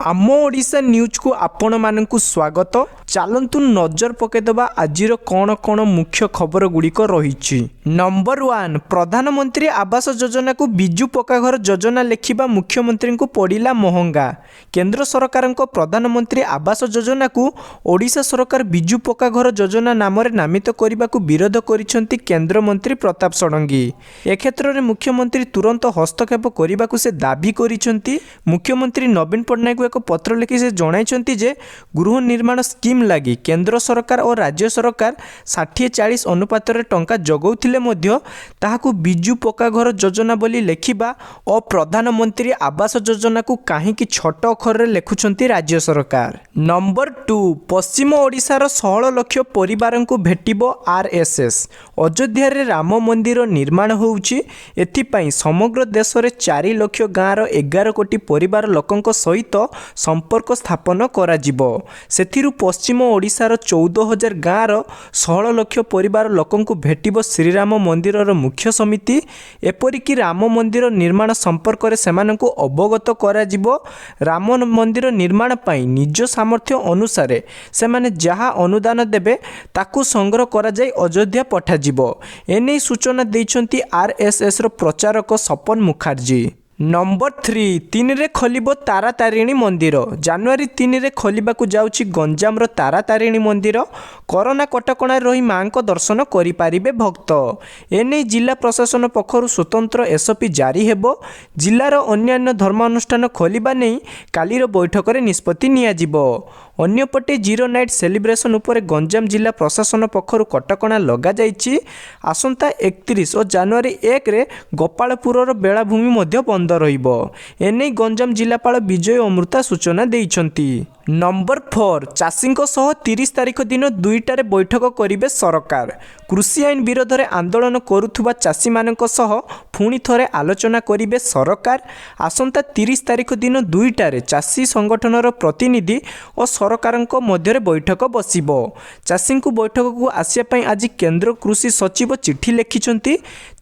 ଆମ ଓଡ଼ିଶା ନ୍ୟୁଜ୍କୁ ଆପଣମାନଙ୍କୁ ସ୍ୱାଗତ। ଚାଲନ୍ତୁ ନଜର ପକାଇଦେବା ଆଜିର କ'ଣ କ'ଣ ମୁଖ୍ୟ ଖବର ଗୁଡ଼ିକ ରହିଛି। ନମ୍ବର 1, ପ୍ରଧାନମନ୍ତ୍ରୀ ଆବାସ ଯୋଜନାକୁ ବିଜୁ ପକ୍କାଘର ଯୋଜନା ଲେଖିବା ମୁଖ୍ୟମନ୍ତ୍ରୀଙ୍କୁ ପଡ଼ିଲା ମହଙ୍ଗା। କେନ୍ଦ୍ର ସରକାରଙ୍କ ପ୍ରଧାନମନ୍ତ୍ରୀ ଆବାସ ଯୋଜନାକୁ ଓଡ଼ିଶା ସରକାର ବିଜୁ ପକ୍କାଘର ଯୋଜନା ନାମରେ ନାମିତ କରିବାକୁ ବିରୋଧ କରିଛନ୍ତି କେନ୍ଦ୍ରମନ୍ତ୍ରୀ ପ୍ରତାପ ଷଡ଼ଙ୍ଗୀ। ଏ କ୍ଷେତ୍ରରେ ମୁଖ୍ୟମନ୍ତ୍ରୀ ତୁରନ୍ତ ହସ୍ତକ୍ଷେପ କରିବାକୁ ସେ ଦାବି କରିଛନ୍ତି। ମୁଖ୍ୟମନ୍ତ୍ରୀ ନବୀନ ପଟ୍ଟନାୟକଙ୍କୁ ଏକ ପତ୍ର ଲେଖି ସେ ଜଣାଇଛନ୍ତି ଯେ ଗୃହ ନିର୍ମାଣ ସ୍କିମ୍ ଲାଗି କେନ୍ଦ୍ର ସରକାର ଓ ରାଜ୍ୟ ସରକାର 60:40 ଅନୁପାତରେ ଟଙ୍କା ଯୋଗାଉଥିଲେ ମଧ୍ୟ ତାହାକୁ ବିଜୁ ପକ୍କାଘର ଯୋଜନା ବୋଲି ଲେଖିବା ଓ ପ୍ରଧାନମନ୍ତ୍ରୀ ଆବାସ ଯୋଜନାକୁ କାହିଁକି ଛୋଟ ଅକ୍ଷରରେ ଲେଖୁଛନ୍ତି ରାଜ୍ୟ ସରକାର। ନମ୍ବର 2, ପଶ୍ଚିମ ଓଡ଼ିଶାର 16 ଲକ୍ଷ ପରିବାରଙ୍କୁ ଭେଟିବ ଆର୍ଏସ୍ଏସ୍। ଅଯୋଧ୍ୟାରେ ରାମ ମନ୍ଦିର ନିର୍ମାଣ ହେଉଛି। ଏଥିପାଇଁ ସମଗ୍ର ଦେଶରେ 4 ଲକ୍ଷ ଗାଁର 11 କୋଟି ପରିବାର ଲୋକଙ୍କ ସହିତ ସମ୍ପର୍କ ସ୍ଥାପନ କରାଯିବ। ସେଥିରୁ ପଶ୍ଚିମ ଓଡ଼ିଶାର 14,000 ଗାଁର 16 ଲକ୍ଷ ପରିବାର ଲୋକଙ୍କୁ ଭେଟିବ ଶ୍ରୀରାମ ମନ୍ଦିରର ମୁଖ୍ୟ ସମିତି। ଏପରିକି ରାମ ମନ୍ଦିର ନିର୍ମାଣ ସମ୍ପର୍କରେ ସେମାନଙ୍କୁ ଅବଗତ କରାଯିବ। ରାମ ମନ୍ଦିର ନିର୍ମାଣ ପାଇଁ ନିଜ ସାମର୍ଥ୍ୟ ଅନୁସାରେ ସେମାନେ ଯାହା ଅନୁଦାନ ଦେବେ, ତାକୁ ସଂଗ୍ରହ କରାଯାଇ ଅଯୋଧ୍ୟା ପଠାଯିବ। ଏନେଇ ସୂଚନା ଦେଇଛନ୍ତି ଆର୍ଏସ୍ଏସ୍ର ପ୍ରଚାରକ ସପନ ମୁଖାର୍ଜୀ। ନମ୍ବର 3, 3ରେ ଖୋଲିବ ତାରାତାରିଣୀ ମନ୍ଦିର। ଜାନୁଆରୀ 3ରେ ଖୋଲିବାକୁ ଯାଉଛି ଗଞ୍ଜାମର ତାରାତାରିଣୀ ମନ୍ଦିର। କରୋନା କଟକଣାରେ ରହି ମାଙ୍କ ଦର୍ଶନ କରିପାରିବେ ଭକ୍ତ। ଏନେଇ ଜିଲ୍ଲା ପ୍ରଶାସନ ପକ୍ଷରୁ ସ୍ୱତନ୍ତ୍ର ଏସ୍ଓପି ଜାରି ହେବ। ଜିଲ୍ଲାର ଅନ୍ୟାନ୍ୟ ଧର୍ମାନୁଷ୍ଠାନ ଖୋଲିବା ନେଇ କାଲିର ବୈଠକରେ ନିଷ୍ପତ୍ତି ନିଆଯିବ। ଅନ୍ୟପଟେ ଜିରୋ ନାଇଟ୍ ସେଲିବ୍ରେସନ୍ ଉପରେ ଗଞ୍ଜାମ ଜିଲ୍ଲା ପ୍ରଶାସନ ପକ୍ଷରୁ କଟକଣା ଲଗାଯାଇଛି। ଆସନ୍ତା 31 ଓ ଜାନୁଆରୀ 1ରେ ଗୋପାଳପୁରର ବେଳାଭୂମି ମଧ୍ୟ ବନ୍ଦ ରହିବ। ଏନେଇ ଗଞ୍ଜାମ ଜିଲ୍ଲାପାଳ ବିଜୟ ଅମୃତା ସୂଚନା ଦେଇଛନ୍ତି। ନମ୍ବର 4, ଚାଷୀଙ୍କ ସହ 30 ତାରିଖ ଦିନ 2ଟାରେ ବୈଠକ କରିବେ ସରକାର। କୃଷି ଆଇନ ବିରୋଧରେ ଆନ୍ଦୋଳନ କରୁଥିବା ଚାଷୀମାନଙ୍କ ସହ ପୁଣି ଥରେ ଆଲୋଚନା କରିବେ ସରକାର। ଆସନ୍ତା 30 ତାରିଖ ଦିନ 2ଟାରେ ଚାଷୀ ସଂଗଠନର ପ୍ରତିନିଧି ଓ ସରକାରଙ୍କ ମଧ୍ୟରେ ବୈଠକ ବସିବ। ଚାଷୀଙ୍କୁ ବୈଠକକୁ ଆସିବା ପାଇଁ ଆଜି କେନ୍ଦ୍ର କୃଷି ସଚିବ ଚିଠି ଲେଖିଛନ୍ତି।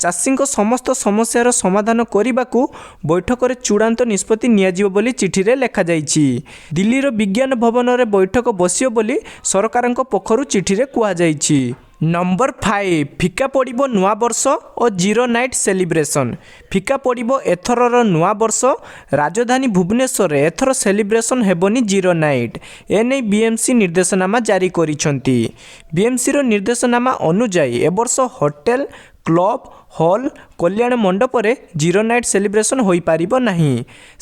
ଚାଷୀଙ୍କ ସମସ୍ତ ସମସ୍ୟାର ସମାଧାନ କରିବାକୁ ବୈଠକରେ ଚୂଡ଼ାନ୍ତ ନିଷ୍ପତ୍ତି ନିଆଯିବ ବୋଲି ଚିଠିରେ ଲେଖାଯାଇଛି। ଦିଲ୍ଲୀର ବିଜ୍ଞାନ ଭବନରେ ବୈଠକ ବସିବ ବୋଲି ସରକାରଙ୍କ ପକ୍ଷରୁ ଚିଠିରେ କୁହାଯାଇଛି। ନମ୍ବର 5, ଫିକା ପଡ଼ିବ ନୂଆବର୍ଷ ଓ ଜିରୋ ନାଇଟ୍ ସେଲିବ୍ରେସନ୍। ଫିକା ପଡ଼ିବ ଏଥରର ନୂଆବର୍ଷ। ରାଜଧାନୀ ଭୁବନେଶ୍ୱରରେ ଏଥର ସେଲିବ୍ରେସନ୍ ହେବନି ଜିରୋ ନାଇଟ୍। ଏନେଇ ବିଏମ୍ସି ନିର୍ଦ୍ଦେଶନାମା ଜାରି କରିଛନ୍ତି। ବିଏମ୍ସିର ନିର୍ଦ୍ଦେଶନାମା ଅନୁଯାୟୀ ଏବର୍ଷ ହୋଟେଲ, କ୍ଲବ, ହଲ୍, କଲ୍ୟାଣ ମଣ୍ଡପରେ ଜିରୋ ନାଇଟ୍ ସେଲିବ୍ରେସନ୍ ହୋଇପାରିବ ନାହିଁ।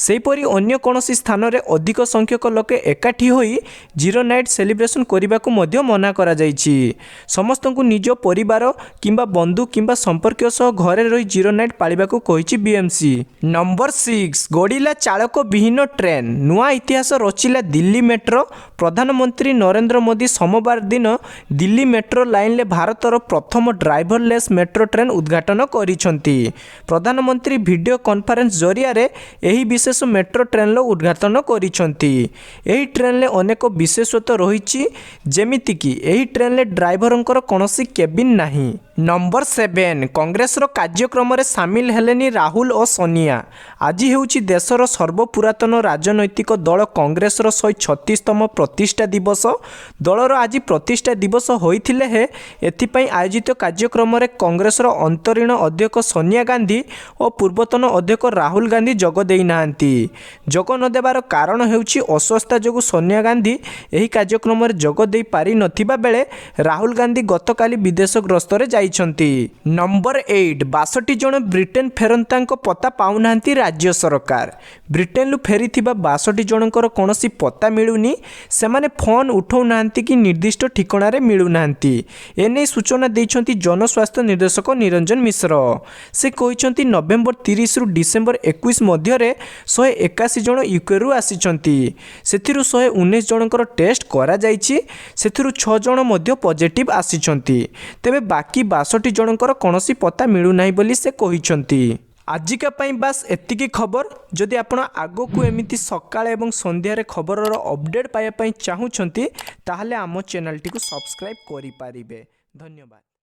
ସେହିପରି ଅନ୍ୟ କୌଣସି ସ୍ଥାନରେ ଅଧିକ ସଂଖ୍ୟକ ଲୋକେ ଏକାଠି ହୋଇ ଜିରୋ ନାଇଟ୍ ସେଲିବ୍ରେସନ୍ କରିବାକୁ ମଧ୍ୟ ମନା କରାଯାଇଛି। ସମସ୍ତଙ୍କୁ ନିଜ ପରିବାର କିମ୍ବା ବନ୍ଧୁ କିମ୍ବା ସମ୍ପର୍କୀୟ ସହ ଘରେ ରହି ଜିରୋ ନାଇଟ୍ ପାଳିବାକୁ କହିଛି ବିଏମ୍ସି। ନମ୍ବର 6, ଗଡ଼ିଲା ଚାଳକ ବିହୀନ ଟ୍ରେନ୍। ନୂଆ ଇତିହାସ ରଚିଲା ଦିଲ୍ଲୀ ମେଟ୍ରୋ। ପ୍ରଧାନମନ୍ତ୍ରୀ ନରେନ୍ଦ୍ର ମୋଦି ସୋମବାର ଦିନ ଦିଲ୍ଲୀ ମେଟ୍ରୋ ଲାଇନରେ ଭାରତର ପ୍ରଥମ ଡ୍ରାଇଭରଲେସ୍ ମେଟ୍ରୋ ଟ୍ରେନ୍ ଉଦ୍ଘାଟନ କରିଛନ୍ତି। ପ୍ରଧାନମନ୍ତ୍ରୀ ଭିଡ଼ିଓ କନଫରେନ୍ସ ଜରିଆରେ ଏହି ବିଶେଷ ମେଟ୍ରୋ ଟ୍ରେନ୍ର ଉଦ୍ଘାଟନ କରିଛନ୍ତି। ଏହି ଟ୍ରେନ୍ରେ ଅନେକ ବିଶେଷତ୍ୱ ରହିଛି, ଯେମିତିକି ଏହି ଟ୍ରେନ୍ରେ ଡ୍ରାଇଭରଙ୍କର କୌଣସି କେବିନ୍ ନାହିଁ। ନମ୍ବର 7, କଂଗ୍ରେସର କାର୍ଯ୍ୟକ୍ରମରେ ସାମିଲ ହେଲେନି ରାହୁଲ ଓ ସୋନିଆ। ଆଜି ହେଉଛି ଦେଶର ସର୍ବପୁରାତନ ରାଜନୈତିକ ଦଳ କଂଗ୍ରେସର 136ତମ ପ୍ରତିଷ୍ଠା ଦିବସ। ଦଳର ଆଜି ପ୍ରତିଷ୍ଠା ଦିବସ ହୋଇଥିଲେ ହେଁ ଏଥିପାଇଁ ଆୟୋଜିତ କାର୍ଯ୍ୟକ୍ରମରେ କଂଗ୍ରେସର ଅନ୍ତରୀଣ ଅଧ୍ୟକ୍ଷ ସୋନିଆ ଗାନ୍ଧୀ ଓ ପୂର୍ବତନ ଅଧ୍ୟକ୍ଷ ରାହୁଲ ଗାନ୍ଧୀ ଯୋଗ ଦେଇନାହାନ୍ତି। ଯୋଗ ନ ଦେବାର କାରଣ ହେଉଛି ଅସ୍ୱସ୍ଥତା ଯୋଗୁଁ ସୋନିଆ ଗାନ୍ଧୀ ଏହି କାର୍ଯ୍ୟକ୍ରମରେ ଯୋଗ ଦେଇପାରିନଥିବା ବେଳେ ରାହୁଲ ଗାନ୍ଧୀ ଗତକାଲି ବିଦେଶ ଗସ୍ତରେ ଯାଇଛନ୍ତି। ନମ୍ବର 8, 62 ଜଣ ବ୍ରିଟେନ ଫେରନ୍ତାଙ୍କ ପତ୍ତା ପାଉନାହାନ୍ତି ରାଜ୍ୟ ସରକାର। ବ୍ରିଟେନରୁ ଫେରିଥିବା 62 ଜଣଙ୍କର କୌଣସି ପତ୍ତା ମିଳୁନି। ସେମାନେ ଫୋନ୍ ଉଠାଉନାହାନ୍ତି କି ନିର୍ଦ୍ଦିଷ୍ଟ ଠିକଣାରେ ମିଳୁନାହାନ୍ତି। ଏନେଇ ସୂଚନା ଦେଇଛନ୍ତି ଜନସ୍ୱାସ୍ଥ୍ୟ ନିର୍ଦ୍ଦେଶକ ନିରଞ୍ଜନ ମିଶ୍ର। ସେ କହିଛନ୍ତି, ନଭେମ୍ବର 30ରୁ ଡିସେମ୍ବର 21 ମଧ୍ୟରେ 181 ଜଣ ୟୁକେରୁ ଆସିଛନ୍ତି। ସେଥିରୁ 119 ଜଣଙ୍କର ଟେଷ୍ଟ କରାଯାଇଛି। ସେଥିରୁ 6 ଜଣ ମଧ୍ୟ ପଜିଟିଭ୍ ଆସିଛନ୍ତି। ତେବେ ବାକି 62 ଜଣଙ୍କର କୌଣସି ପତ୍ତା ମିଳୁନାହିଁ ବୋଲି ସେ କହିଛନ୍ତି। ଆଜିକା ପାଇଁ ବାସ୍ ଏତିକି ଖବର। ଯଦି ଆପଣ ଆଗକୁ ଏମିତି ସକାଳେ ଏବଂ ସନ୍ଧ୍ୟାରେ ଖବରର ଅପଡ଼େଟ୍ ପାଇବା ପାଇଁ ଚାହୁଁଛନ୍ତି, ତାହେଲେ ଆମ ଚ୍ୟାନେଲଟିକୁ ସବସ୍କ୍ରାଇବ୍ କରିପାରିବେ। ଧନ୍ୟବାଦ।